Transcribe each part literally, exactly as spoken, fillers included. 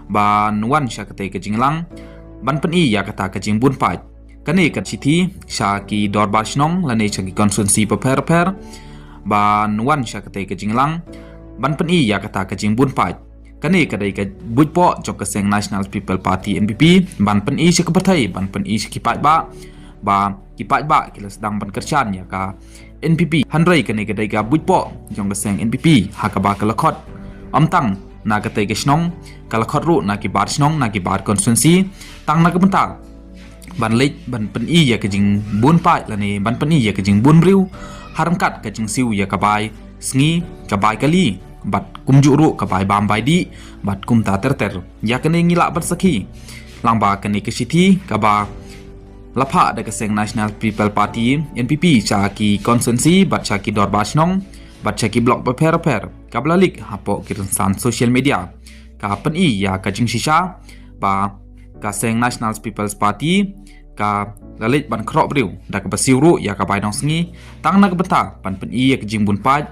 ban wan sha katei ka jingïalang ban pyni ïa kata ka jingbun paid. Kane ka shithi sha ki dorbar shnong lane sha ki constituency bapher bapher ban wan sha katei ka jingïalang ban pyni ïa kata ka jingbun paid. Kane ka dei ka buit poh jong ka seng National People Party, N P P, ban pyni sha ka pyrthei, ban pyni sha ki paidbah ba ki paidbah ki la sdang ban kyrshan ïa ka N P P. Hynrei kane ka dei ka buit poh jong ka seng N P P ha kaba ka la khot ym tang na katei ka shnong, ka la khot ruh na ki bar shnong, na ki bar constituency, tang na ka bynta ban leit ban pyni ïa ka jingbun paid lane ban pyni ïa ka jingbun briew ha ryngkat ka jingsiew ïa ka bai sngi, ka bai kali, bad kumjuh ruh ka bai bam bai dih, bad kumta ter ter. Ïa kane ngi lah ban sakhi lang ba kane ka shithi kaba la phah da ka seng National People Party, N P P, sha ki constituency bad sha ki dorbar shnong bad sha ki block bapher bapher, kaba la leak hapoh ki rynsan social media, ka pyni ïa ka jingshisha ba ka seng National People's Party ka la leit ban khroh briew da kaba siew ruh ïa ka bai nongsngi, tang na ka bynta ban pyni ïa ka jingbun paid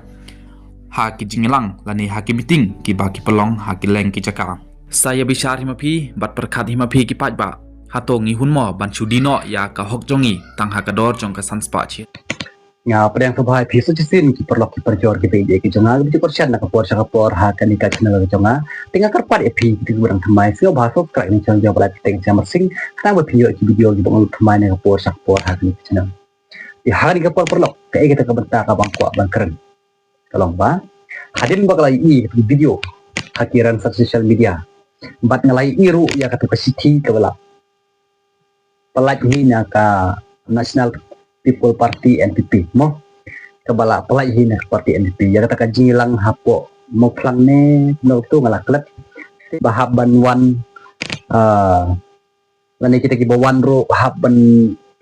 ha ki jingïalang lane ha ki meeting kiba ki pynlong ha ki leng ki jaka. Sa ïa bishar hi ma phi bad pyrkhat hi ma phi ki paidbah, hato ngi hun mo ban shu die noh ïa ka hok jong ngi tang ha ka dor jong ka san spah chiat? Nga pdiang sngewbha ïa phi sa shisien ki paralok ki parajor kiba ïeit ki jong nga, kiba ju kyrshan na ka por sha ka por ha kane ka channel ka jong nga. Te nga kyrpad ïa phi kito kiba dang thymmai, sngewbha subscribe ïa kane ka channel jong nga, ba la phi teng ïa ka message khnang ba phin ïoh ïa ki video kiba ngi thymmai na ka por sha ka por ha kane ka channel. Te ha kane ka por paralok, kaei kata ka bynta kaba nga kwah ban kren? Ka long ba hadien ba nga la ïohi ïa ki video ha ki rynsan social media, bad nga la ïohi ruh ïa kata ka shithi kaba la pyllait hi na ka National People Party, N P P, mo. Kaba la pyllait hi na ka party N P P ïa kata ka jingïalang hapoh Mawphlang ne kumno tu nga la klet, ba hap ban wan, ah, lane kita kiba wan ruh hap ban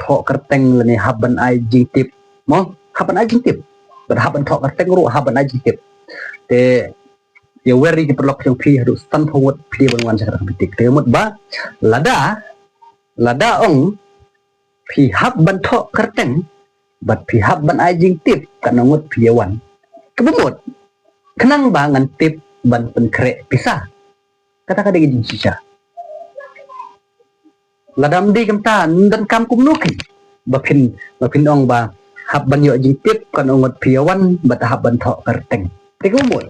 thoh kyrteng lane hap ban ai jingtip, mo, hap ban ai jingtip. Bad hap ban thoh kyrteng ruh hap ban ai jingtip. Te ïa wer ïa ki paralok jong phi, haduh sanphew ngut phi dei ban wan sha kata ka meeting. Te mut ba lada, lada ong phi hap ban thoh kyrteng bad phi hap ban ai jingtip katno ngut phi ïa wan, kaba mut khnang ba ngan tip ban pynkhreh pisa. Kata ka dei ka jingshisha. Lada ym dei kumta, ym donkam kumno kein ba phin, ba phin ong ba hap ban ïoh jingtip katno ngut phi ïa wan bad hap ban thoh kyrteng. Te kaba mut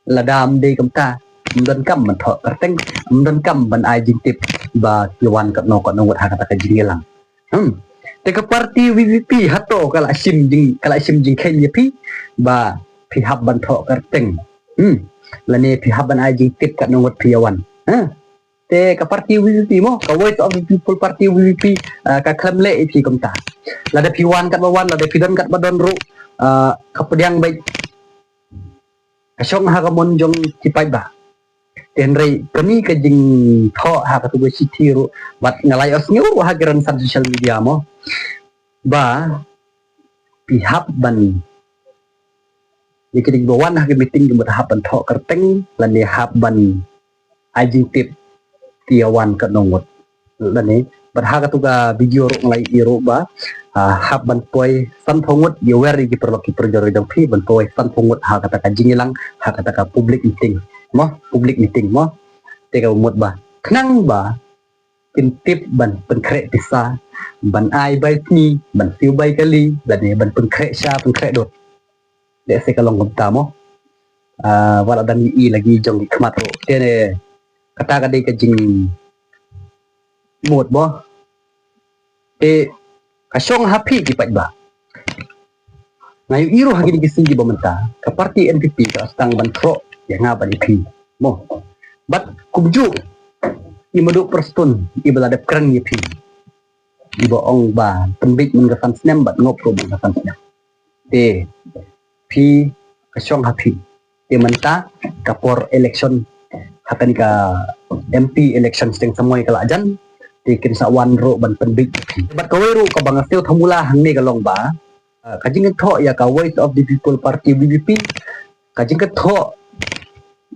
lada ym dei kumta, ym donkam ban thoh kyrteng, ym donkam ban ai jingtip ba ki wan katno katno ngut ha kata ka jingïalang. Hmm. Te ka party V P P hato ka la shim jing, ka la shim jingkheiñ ïa phi ba phi hap ban thoh kyrteng, hmm, lane phi hap ban ai jingtip katno ngut phi ïa wan? Ha? Te ka party V P P mo, ka Voice of the People Party, V P P, ah, ka khlem leh ïa phi kumta. Lada phi wan katba wan, lada phi don katba don ruh, ah, ka pdiang beit ka shong ha ka mon jong ki paidbah. Te hynrei kane ka jingthoh ha katu ka shithi ruh, bad nga la ïohsngew ruh ha ki rynsan social media mo, ba phi hap ban, ïa ki dei ba wan ha ki meeting ki mut hap ban thoh kyrteng lane hap ban ai jingtip ki ïa wan katno ngut. Lane bad ha katu ka video ruh nga la ïohi ruh ba, ah, hap ban poi sanphew ngut, ïa wer ïa ki paralok ki parajor jong phi, ban poi sanphew ngut ha kata ka jingïalang, ha kata ka public meeting mo, public meeting mo. Te kaba mut ba khnang ba kin tip ban pynkhreh pisa, ban ai bai sngi, ban siew bai kali, lane ban pynkhreh sha pynkhreh dud. Lehse ka long kumta mo. Ah, wat la dang ïohi la ki jong ki khmat ruh. Te ne kata ka dei ka jingmut mo. Te ka shong ha phi ki paidbah. Nga ïohi ruh ha kine ki sngi kiba mynta ka party N P P ka la sdang ban khroh ïa nga bad ïa phi mo. Bad kumjuh i Maduh Prestone iba la dep kren ïa phi, iba ong ba pynbeit man ka san snem bad ngop ruh man ka san snem. Te phi, ka shong ha phi. Te mynta ka por election ha kane ka M P election sdang samoi ka la jan. Te kin sa wan ruh ban pynbeit ïa phi. Bad kawei ruh kaba nga sngew thamula hangne ka long ba, ah, ka jingthoh ïa ka Voice of the People Party, V P P, ka jingthoh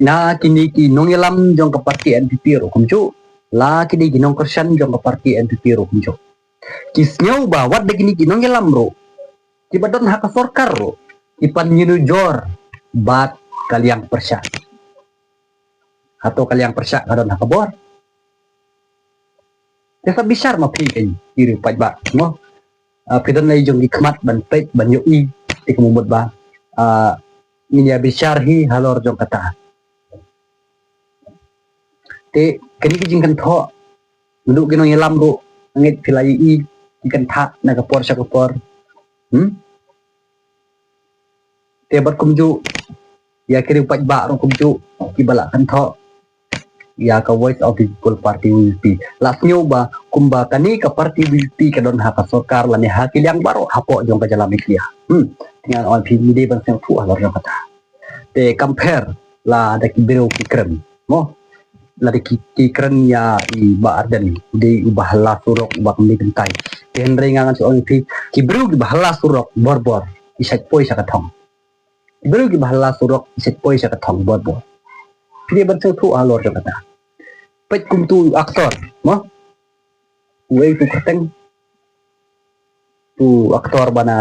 na kine ki nongïalam jong ka party N P P ruh kumjuh, la kine ki nongkyrshan jong ka party N P P ruh kumjuh. Ki sngew ba wat da kine ki nongïalam ruh, kiba don ha ka sorkar ruh, ki pan ïanujor bad ka liang pyrshah. Hato ka liang pyrshah ka don ha ka bor? Te sa bishar ma phi, ki riew paidbah, mo. Ah, phi don la i jong ki khmat ban peit, ban ïohi, te kumno mut ba, ah, ngin ïa bishar hi halor jong kata. Te kane ka jingkynthoh, naduh ki nongïalam ruh, ngeit phi la ïohi ki kynthoh na ka por sha ka por. Hmm? Te bad kumjuh ïa ki riew paidbah ruh kumjuh kiba la kynthoh ïa ka Voice of the People Party, V P P. La sngew ba kumba kane ka party V P P ka don ha ka sorkar lane ha ki liang baroh hapoh jong ka jylla Meghalaya. Hmm. Te ngan ong phi, ngi dei ban sngewthuh halor jong kata. Te compare lada ki briew ki kren, mo. Lada ki, ki kren ïa i Bah Ardent, u dei uba hala surok, uba kynthei. Te hynrei nga ngan shu ong ïa phi, ki briew kiba hala surok bor bor, i shait poi sha ka thong. Ki briew kiba hala surok, i shait poi sha ka thong bor bor. Phi dei ban sngewthuh halor jong kata. Peit kumtu u actor, mo. Uei utu kyrteng, utu actor ba na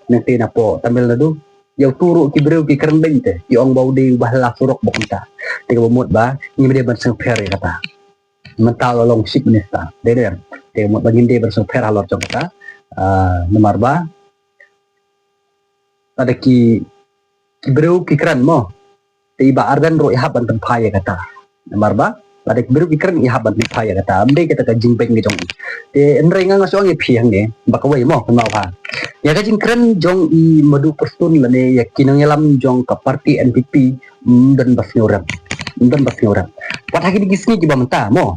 nangta napoh Tamil Nadu. Ïa utu ruh ki briew ki kren beiñ te, ki ong ba u dei uba hala surok ba kumta. Te kaba mut ba ngim dei ban sngewpher ïa kata. Mynta u la long chief minister, dei dei. Te kaba mut ba ngim dei ban sngewpher halor jong kata. Ah, namar ba lada ki, ki briew ki kren, mo. Te i Bah Ardent ruh i hap ban pynphai ïa kata. Namar ba lada ki briew ki kren, i hap ban pynphai ïa kata. Ym dei kata ka jingbeiñ ka jong i. Te hynrei nga nga shu ong ïa phi hangne, ba kawei, mo, kynmaw bha. Ïa ka jingkren jong i Madhu Prestone lane ïa ki nongïalam jong ka party N P P, ym don ba sngewrem. Ym don ba sngewrem. Wat ha kine ki sngi kiba mynta, mo.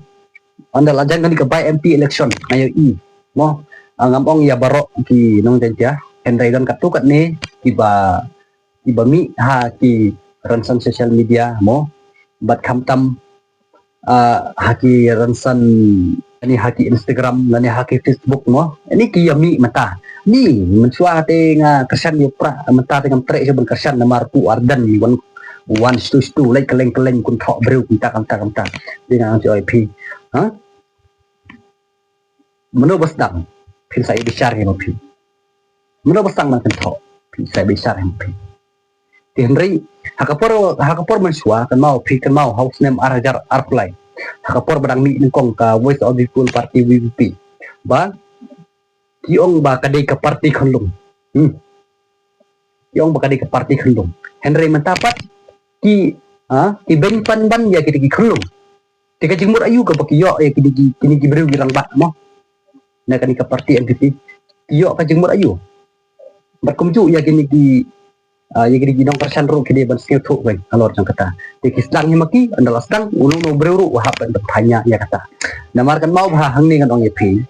Ynda la jan kane ka by M P election, nga ïohi, mo. Ah, ngam ong ïa baroh ki nong Jaiñtia, hynrei don katto katne kiba, kiba mih ha ki rynsan social media, mo. Bad khamtam, ah, ha ki rynsan, lane ha ki Instagram, lane ha ki Facebook, mo. Ine ki ïa mih mynta. Ni, mynshuwa te nga kyrshan ïa u Prah, mynta te ngam treh shuh ban kyrshan namar utu u Ardent, wan, wan shtu shtu, leit kylleng kylleng, kynthoh briew, kumta, kumta, kumta. Te nga ong shuh ïa phi. Ha? Mano ba sdang, phin sa ïa bishar hi ma phi. Mano ba sdang ban kynthoh, phin sa ïa bishar hi ma phi. Te hynrei ha ka por, ha ka por mynshuwa, kynmaw phi, kynmaw ha u snem ar hajar arphew lai, ha ka por ba dang mih nyngkong ka Voice of the People Party, V P P, ba ki ong ba ka dei ka party khunlung. Hmm. Ki ong ba ka dei ka party khunlung. Hynrei mynta pat ki, ha, ki beiñ pynban ïa kita ki khunlung. Te ka jingmut aïu kaba ki ïoh ïa kine ki, kine ki briew ki rangbah, mo, na kane ka party N P P? Ki ïoh ka jingmut aïu? Bad kumjuh ïa kine ki, ah, ïa kine ki nongkyrshan ruh ki dei ban sngewthuh keiñ halor jong kata. Te ki sdang hi ma ki, ynda la sdang, uno uno u briew ruh u hap ban pynthait ïa kata. Namar kynmaw bha, hangne ngan ong ïa phi,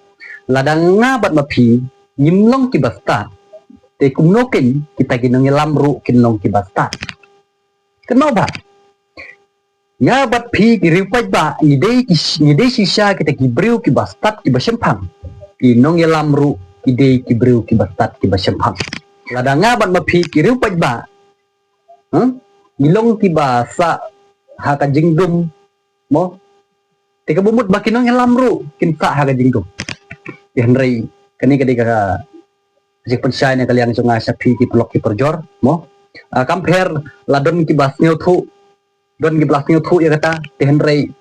lada nga bad ma phi ngim long kiba stad, te kumno keiñ kita ki nongïalam ruh kin long kiba stad? Kynmaw bha. Nga bad phi ki riew paidbah ngi dei ki, ngi dei shisha kita ki briew kiba stad kiba shemphang. Ki nongïalam ruh ki dei ki briew kiba stad kiba shemphang. Lada nga bad ma phi ki riew paidbah, hmm, ngi long kiba sah ha ka jingdum, mo. Te kaba mut ba ki nongïalam ruh kin sah ha ka jingdum. Te hynrei kane ka dei ka jingpynshai na ka liang jong nga sha phi ki paralok ki parajor, mo. Ah, compare la don kiba sngewthuh, don kiba la sngewthuh ïa kata, te hynrei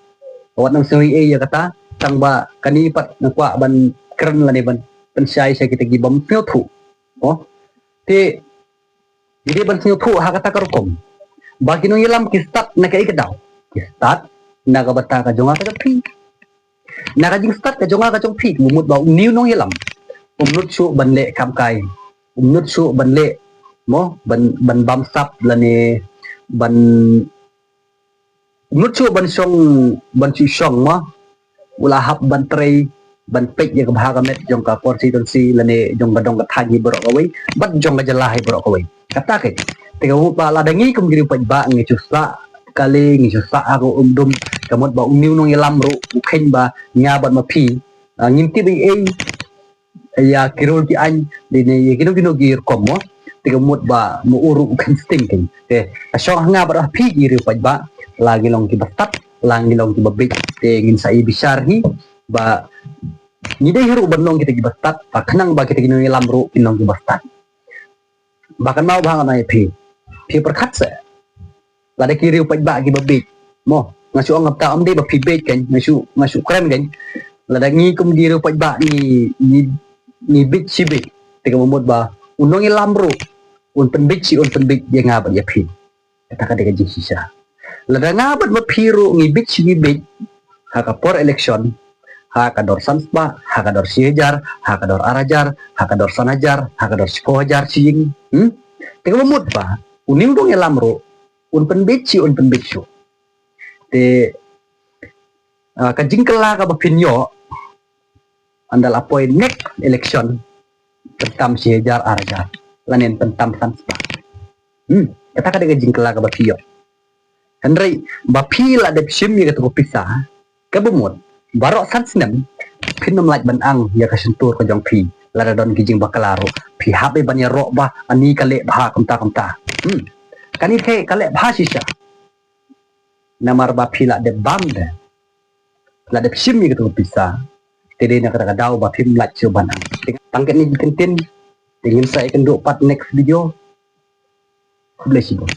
wat nang sngew ei ei ïa kata, tang ba kane pat nga kwah ban kren lane ban pynshai sha kita ki bym sngewthuh, mo. Te ngi dei ban sngewthuh ha kata ka rukom ba ki nongïalam ki stad na kaei ka daw? Ki stad na ka bynta ka jong nga ka jong phi. Na ka jingstad ka jong nga ka jong phi, u mut ba une u nongïalam um nud shuh ban leh kam kai, um nud shuh ban leh, mo, ban, ban bamsap lane ban, um nud shuh ban shong, ban shu shong, mo. U la hap ban trei, ban peit ïa ka bha ka met jong ka constituency lane jong ka dong ka thaiñ hi baroh kawei bad jong ka jylla hi baroh kawei. Kata keiñ. Te ka mut ba lada ngi kum ki riew paidbah ngi shu sah kali, ngi shu sah ha ka umdum, ka mut ba une u nongïalam ruh u kheiñ ba nga bad ma phi, ah, ngim tip ei ei ïa ki rule ki aiñ, lane ïa kino kino ki rukom, mo. Te ka mut ba ma u ruh u kheiñ sting keiñ. Te ka shong ha nga bad ha phi ki riew paidbah, la ngi long kiba stad, la ngi long kiba bieit, te ngin sa ïa bishar hi ba ngi dei hi ruh ban long kita kiba stad, ba khnang ba kita ki nongïalam ruh kin long kiba stad. Ba kynmaw bha nga ong ïa phi, phi pyrkhat seh, lada ki riew paidbah kiba bieit, mo, Nga shu ong kata, ym dei ba phi beit kan, nga shu, nga shu kren kan. Lada ngi kum ki riew paidbah ngi, ngi, ngi beit shi beit. Te kaba mut ba u nongïalam ruh un pynbeit shi, un pynbeit ïa nga bad ïa phi. Kata ka dei ka jingshisha. Lada nga bad ma phi ruh ngi beit shi ngi beit ha ka por election, ha ka dor san spah, ha ka dor shi hajar, ha ka dor ar hajar, ha ka dor san hajar, ha ka dor shiphew hajar shi ïing. Hmm? Te kaba mut ba u nongïalam ruh un pynbeit shi, un pynbeit shuh. Te, ah, ka jingkylla kaba phin ïoh, ynda la poi next election, pyntam shi hajar ar hajar, lane pyntam san spah. Hmm, kata ka dei ka jingkylla kaba phi ïoh. Hynrei ba phi la dep shim ïa kata ka pisa, kaba mut baroh san snem phin ym lah ban ang ïa ka shyntur ka jong phi. Lada don ki jingbakla ruh, phi hap ban ïaroh ba ani ka leh bha kumta kumta. Hmm. Kane ka leh bha shisha. Namar ba phi la dep bam de, la dep shim ïa kata ka pisa. Te dei na kata ka daw ba phim lah shuh ban ang. Tang katne ki kyntien. Te ngin sa ïakynduh pat next video. Khublei shibun.